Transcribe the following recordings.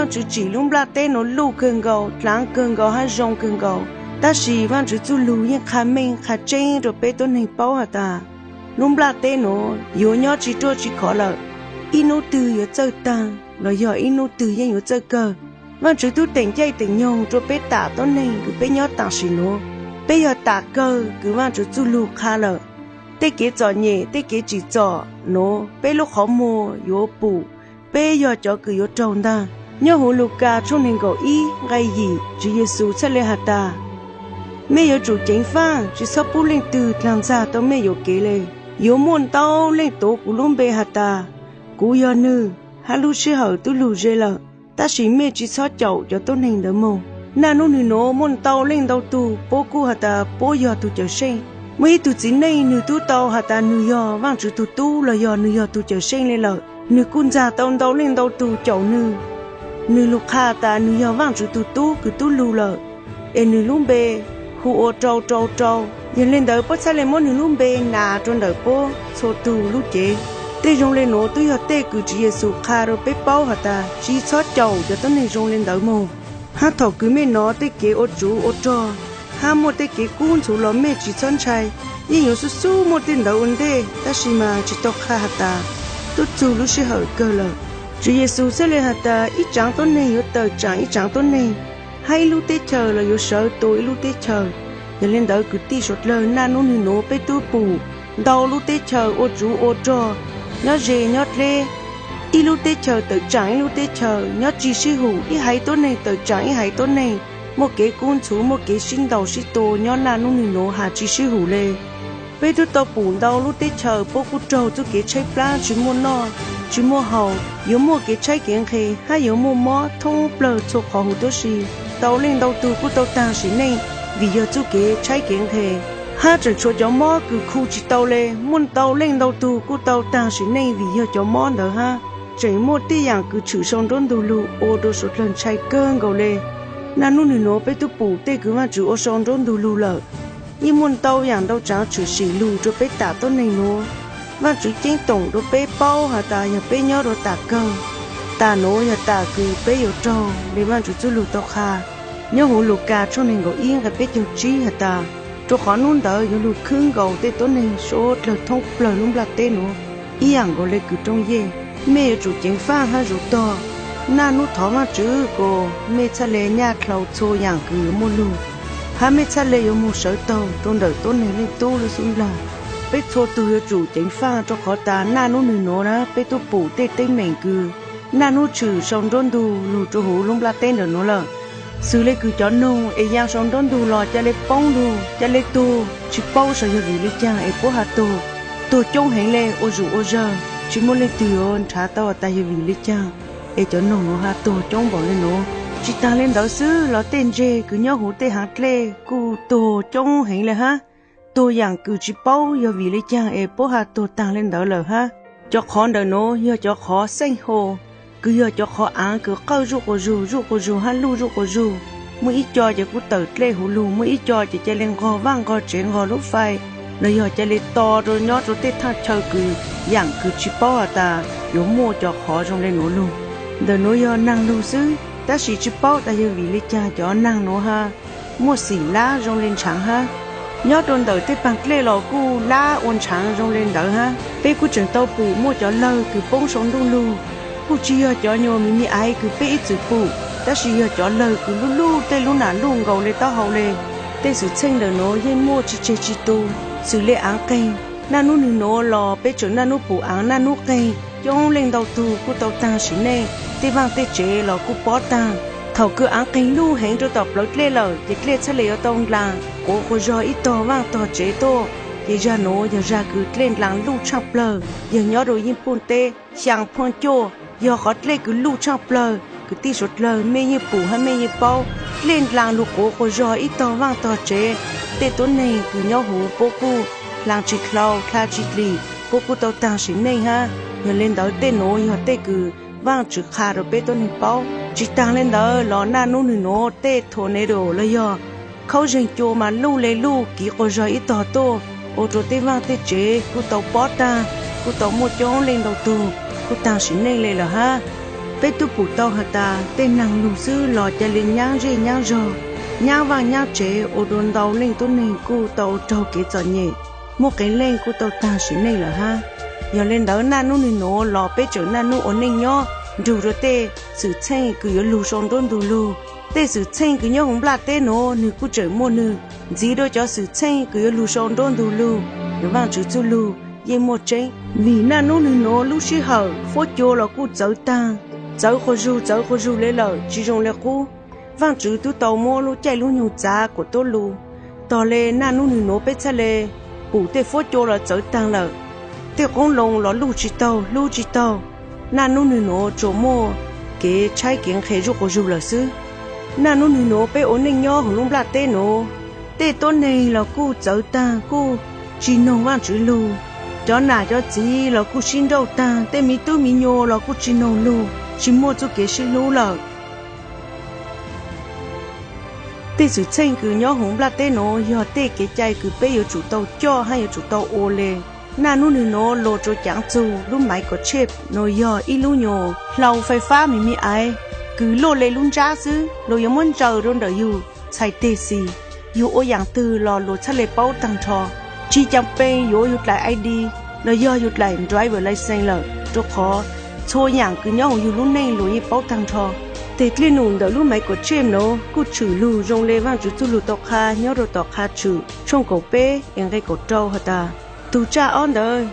Vajtswv tsim lub nplaj teb nuav luj kawg nkaus, dlaav kawg nkaus hab zoo kawg nkaus, tab sis Vajtswv txuj lug yeej qha meej qha tseeb rua peb tuab neeg paub has tas, lub nplaj teb nuav yuav nyob tsi ruaj tsi khov lawm, ib nub twg yuav txawj taag los yog ib nub twg yeej yuav txawj kawg. Vajtswv tub teem caij teem nyoog rua peb tam tuab neeg kws peb nyob taam sim nuav, peb yog tam kawg kws Vajtswv txuj lug qha lawm. Tej kev txom nyem tej kev tsim txom nuav peb lub qhov muag yuav pum, peb yog cov kws yuav raug ntag. Nyob huv Lukas tshooj neeg nkaum ib nqai yim, Tswv Yexus txhaj le has tas, mej yuav tsum ceev faaj, tsi txhob pub leej twg dlaag ntxag tau mej yuam kev le. Yuav muaj ntau leej tuav kuv lub npe has tas, kuv yog nwg, hab lub sij hawm tub lug ze lawm. Tab sis mej tsi txhob caum cov tuab neeg ntawd moog. Naj nub nwg nuav muaj ntau leej ntau tug puab kuj has tas puab yog tug cawm seej. Muaj ib tug txiv neej nwg tub tau has tas nwg yog Vaajtswv tug tub los yog nwg yog tug cawm seej le lawm, nwg kuj ntxag tau ntau leej ntau tug caum nwg. Nwg lug qha tas nwg yog Vaajtswv tug tub kws tub lug lawm, es nwg lub npe hu ua rau rau rau. Yog le ntawd puab txhaj le muab nwg lub npe nas rua ntawm puab txhua tug lub cev. Tej zoo le nuav tub yog tej kws Tswv Yexus qha rua peb paub has tas tsi txhob caum cov tuab neeg zoo le ntawd moog. Hab thaum kws mej nov tej kev ua tsuv ua rog, hab muaj tej kev kub ntxhuv los mej tsi txhob ntshai. Yeej yuav xub xub muaj tej ntawd ua ntej, tab sis mas tsi tau qha has tas tub txug lub sij hawm kawg lawm. Tswv Yexus txhaj le has tas ib tsaav tuab neeg yuav tawm tsaam ib tsaav tuab neeg, hab ib lub teb chaws los yuav sawv tua ib lub teb chaws. Yog le ntawd kwv tij suav dlawg, naj nub nwg nuav peb tub pum ntau lub teb chaws ua tsuv ua rog, nyob ze nyob dleb, ib lub teb chaws tawm tsaam ib lub teb chaws, nyob tsi sib hum, ib haiv tuab neeg tawm tsaam ib haiv tuab neeg, muaj kev kub ntxhuv, muaj kev sib ntaus sib tua, nyob naj nub nwg nuav has tsi sib hum le. Peb tub tau pum ntau lub teb chaws puab kuj raug txuj kev tshaib plab, tsi muaj noj tsi muaj haus, yuav muaj kev tshaib kev nqhe, hab yuav muaj mob thoob plawg txhua qhov huv tuab si. Ntau leej ntau tug kuj tau taag sim neej vim yog txuj kev tshaib kev nqhe, hab tseem tshuav cov mob kws khu tsi tau le. Muaj ntau leej ntau tug kuj tau taag sim neej vim yog cov mob ntawd hab. Tseem muaj tej yaam kws tshwm sau nruab ntug lug ua rua suav dlawg ntshai kawg nkaus le. Naj nub nwg nuav peb tub pum tej kws Vaajtswv ua sau nruab ntug lug lawm. Yeej muaj ntau yaam ntau tsaav tshwm sim lug rua peb tam tuab neeg nuav. Vaajtswv ceeb toom rua peb paub has tas yog peb nyob rua tam kawg, tam nuav yog tam kws peb yuav raug le Vaajtswv txuj lug tau qha nyob huv Lukas tshooj neeg nkaum ib nqai peb caug tsib has tas, rua qhov nub ntawd yuav lug khwb nkaus tej tuab neeg suav dlawg thoob plawg lub nplaj teb nuav ib yaam nkaus le kws rooj yej. Mej yuav tsum ceev faaj hab zuv tog. Naj nub thov Vaajtswv kuas mej txhaj le nyaj dlhau txhua yaam kws yuav muaj lug, hab mej txhaj le yuav moog sawv taug rua ntawm tuab neeg Leej Tub lub xub nplaag. Peb txhua tug yuav tsum ceev faaj rua qhov tas naj nub nwg nuav na peb tub pum tej teeb meem kws naj nub tshwm sau nruab ntug lug rua huv lub nplaj teb ntawm nuav lawm. Xws le kws cov noog es yaa sau nruab ntug los ca le poob lug ca le tuag, tsi paub saib yog vim le caag es puab has tuag, tuag coob heev le, ua zuj ua zag, tsi muaj leej twg yuav nrhav tau tas yog vim le caag es cov noog nuav has tuag coob npaum le nuav. Tsi taag le ntawd xwb los tej ntseg kws nyob huv tej haav dlej kuj tuag coob heev le hab. Tuag yaam kws tsi paub yog vim le caag es puab has tuag taag le ntawd lawm hab. Cov qhov ntawm nuav yog cov qhov xeej hos, kws yog cov qhov aav kws qawj zuj quas zug, zuj quas zug hab luj zuj quas zug. Muaj ib co ces kuj tawm dlej huv lug, muaj ib co ces ca le nqog vaaj nqog tsev nqog lub fais, los yog ca le to rua nyob rua tej thaaj chaw kws yaam kws tsi paub has tas yuav muaj cov qhov zoo le nuav lug. Ntawm nuav yog naag lug xwb, tab sis tsi paub tas yog vim le caag cov naag nuav has muaj xim lab zoo le ntshaav hab. Nyob rua ntawm tej paag dlej los kuj lab ua ntshaav zoo le ntawd hab. Peb kuj tseem tau pum muaj cov lawg kws poob sau nruab ntug lug, kuj tsi yog cov nyuas me me aiv kws peb ib txwm pum, tab sis yog cov lawg kws luj luj tej lub nam luj nkaus le taub hau le. Tej xwm txheej ntawm nuav yeej muaj tsi tseg tsi tu. Xws le aav qeeg, naj nub nwg nuav los peb tseem naj nub pum aav naj nub qeeg, coob leej ntau tug kuj tau taag sim neej, tej vaaj tej tsev los kuj pob taag. Thaum kws aav qeeg luj heev rua tom plawv dlej lawm ces dlej txhaj le yuav tau ndlaas quav quas zog ib tog vaaj tog tsev tuaj. Ces zag nuav yog zag kws dlej ndlaas luj tshaaj plawg, yog nyob rua Yeej Pooj teb, xyaa Phooj Cuaj, yog qhov dlej kws luj tshaaj plawg. Kwv tij suav dlawg, mej yeej pum hab mej yeej paub, dlej ndlaas lug quav quas zog ib tog vaaj tog tsev. Tej tuab neeg kws nyob huv puab kuj hlaa tsi dlhau dlha tsi dlim, puab kuj tau taag sim neej hab. Yog le ntawd tej nuav yog tej kws Vaajtswv qha rua peb tuab neeg paub. Tsi taag le ntawd los naj nub nwg nuav tej tornado los yog khaub zeeg cua mas luj le luj kiv quas zog ib tog tuaj, ua rua tej vaaj tej tsev kuj tau pob taag, kuj tau muaj coob leej ntau tug kuj taag sim neej le lawm hab. Peb twb pum tau has tas tej neeg lug xwb los ca le nyab zej nyab zog, nyab vaaj nyab tsev ua rua ntau leej tuab neeg kuj tau raug kev txom nyem, muaj qee leej kuj tau taag sim neej lawm hab. Yog le ntawd naj nub nwg nuav los peb tseem naj nub ua neej nyob nrug rua tej xwm txheej kws yuav lug sau nruab ntug lug. Tej xwm txheej kws nyob huv nplaj teb nuav nwg kuj tseem muaj nwg ntxiv rua cov xwm txheej kws yuav lug sau nruab ntug lug. Yog Vaajtswv txuj lug yeej muaj tseeb, vim naj nub nwg nuav lub sij hawm fuab cua los kuj txawv taag, txawv quas zug txawv quas zug le lawm tsi zoo le qub. Vaajtswv twb tau muab lub caij lub nyoog txav kuas tuab lug. Tog le naj nub nwg nuav peb txhaj le pum tej fuab cua los txawv taag lawm, tej qoob loo los luj tsi taug hlub tsi taug. Naj nub nwg nuav tsuas muaj kev tshaib kev nqhis zuj quas zug lawm xwb. Naj nub nwg nuav peb ua neej nyob huv lub nplaj teb nuav, tej tuab neeg los kuj txawv taag kuj tsi noog Vaajtswv lug. Cov nam cov txiv los kuj sib nrauj taag, tej miv tub miv nyuas los kuj tsi noog lug, tsi muaj txuj kev sib hlub lawm. Tej xwm txheej kws nyob huv nplaj teb nuav yog tej kev cai kws peb yuav tsum tau coj hab yuav tsum tau ua le. Naj nub nwg nuav luas tsuas caav txug lub maiv kom tshej nuav yog ib lub nyuas hlau fais fab me me aiv kws luaj le lub ntsab xwb, luas yuav muab ntsaws rua ntawm yug txhais teg xis. Yug ua yaam twg los luas txhaj le paub taag nrho, tsi caa pee yuav yug dlaim I D los yog yug dlaim driver license lawm, rua qhov txhua yaam kws nyob huv yug lub neej luas yeej paub taag nrho. Teg dlej num ntawm lub maiv kom tshej nuav kuj tshwm lug zoo le Vaajtswv txuj lug tau qha nyob rua tom Qha Tshwm tshooj kaum peb es nqe kaum rau has tas, tug tsaj ob ntawd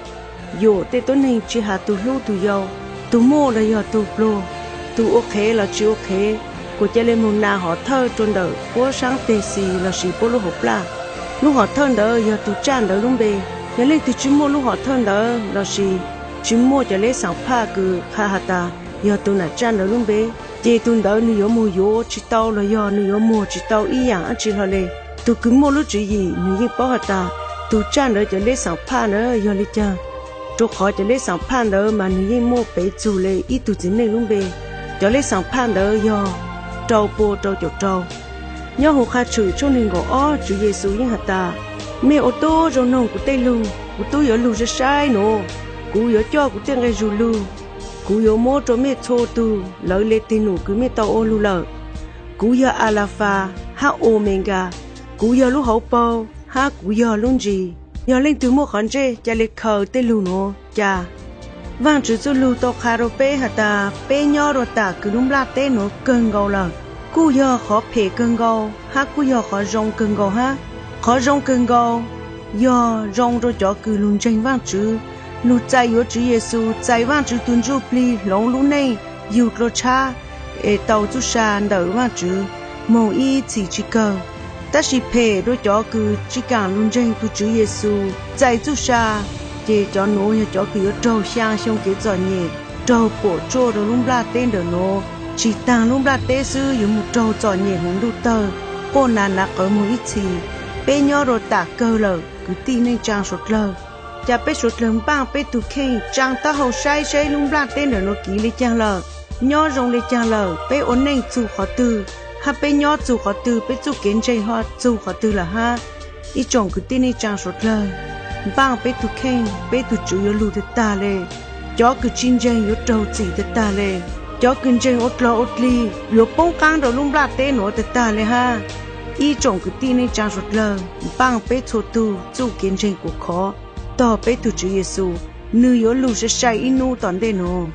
yuam tej tuab neeg tsi has tug hlub tug yau, tug muaj los yog tug pluag, tug ua qhev los tsi ua qhev, kuas ca le moog nas hom thawj rua ntawm puab saab teg xis lossis puab lub hauv plaj. Lub hom thawj ntawd yog tug tsaj ntawd lub npe. Yog leej twg tsi muaj lub hom thawj ntawd lossis tsi muaj cov leb xaam phaj kws qha has tas yog tug nam tsaj ntawd lub npe, ces tug ntawd nwg yuav moog yuav tsi tau los yog nwg yuav muag tsi tau ib yaam dlaab tsi hlo le. Tug kws muaj lub tswv yim nwg yeej paub has tas tug tsaj ntawd cov leb xaam phaj ntawd yog le caag, rua qhov cov leb xaam phaj ntawd mas nwg yeej muaj pev txug le ib tug txiv neej lub npe. Cov leb xaam phaj ntawd yog rau pua rau caum rau. Nyob huv Qha Tshwm tshooj neeg nkaum ob Tswv Yexus yeej has tas, mej ua tub zoo noog kuv tej lug, kuv tub yuav lug sai sai nuav, kuv yuav coj kuv tej nqe zug lug, kuv yuav muab rua mej txhua tug lawv le teg num kws mej tau ua lug lawm. Kuv yog Alafas hab Omegas, kuv yog lub hauv paug hab kuv yog lub ntsis. Yog leej twg muaj qhov ntsej ca le khaws tej lug nuav ca. Vaajtswv txuj lug tau qha rua peb has tas peb nyob rua tam kws lub nplaj teb nuav kawg nkaus lawm, kuj yog qhov phem kawg nkaus hab kuj yog qhov zoo kawg nkaus hab. Qhov zoo kawg nkaus yog zoo rua cov kws lug ntseeg Vaajtswv, lug txais yuav Tswv Yexus, txais Vaajtswv tug Ntsuj Plig hloov lub neej yug dlua tshab es tau txuj sa ntawm Vaajtswv moog ib txhis tsi kawg. Tab sis phem rua cov kws tsi kaam lug ntseeg tug Tswv Yexus, txais txuj sa ces cov nuav yog cov kws yuav raug xyaa xyoo kev txom nyem, raug puam tsuaj rua lub nplaj teb ntawm nuav. Tsi taag lub nplaj teb xwb, yuav moog raug txom nyem huv ntuj tawg, quaj nas nav qawv moog ib txhis. Peb nyob rua tam kawg lawm kwv tij neej tsaa suav dlawg, ca peb suav dlawg npaaj peb tug kheej tsaa taub hau saib seb lub nplaj teb ntawm nuav kiv le caag lawm, nyob zoo le caag lawm, peb ua neej txug qhov twg, hab peb nyob txug qhov twg, peb txuj kev ntseeg ho txug qhov twg lawm hab. Ib tsoom kwv tij neej tsaa suav dlawg, npaaj peb tug kheej, peb tug Tswv yuav lug tag tag le. Cov kws tsi ntseeg yuav raug txim tag tag le. Cov kws ntseeg ua dlog ua dlig yuav poob qaab rua lub nplaj teb nuav tag tag le hab. Ib tsoom kwv tij neej tsaa suav dlawg, npaaj peb txhua tug txuj kev ntseeg kuas khov tog peb tug Tswv Yexus, nwg yuav lug sai sai ib nub tom ntej nuav.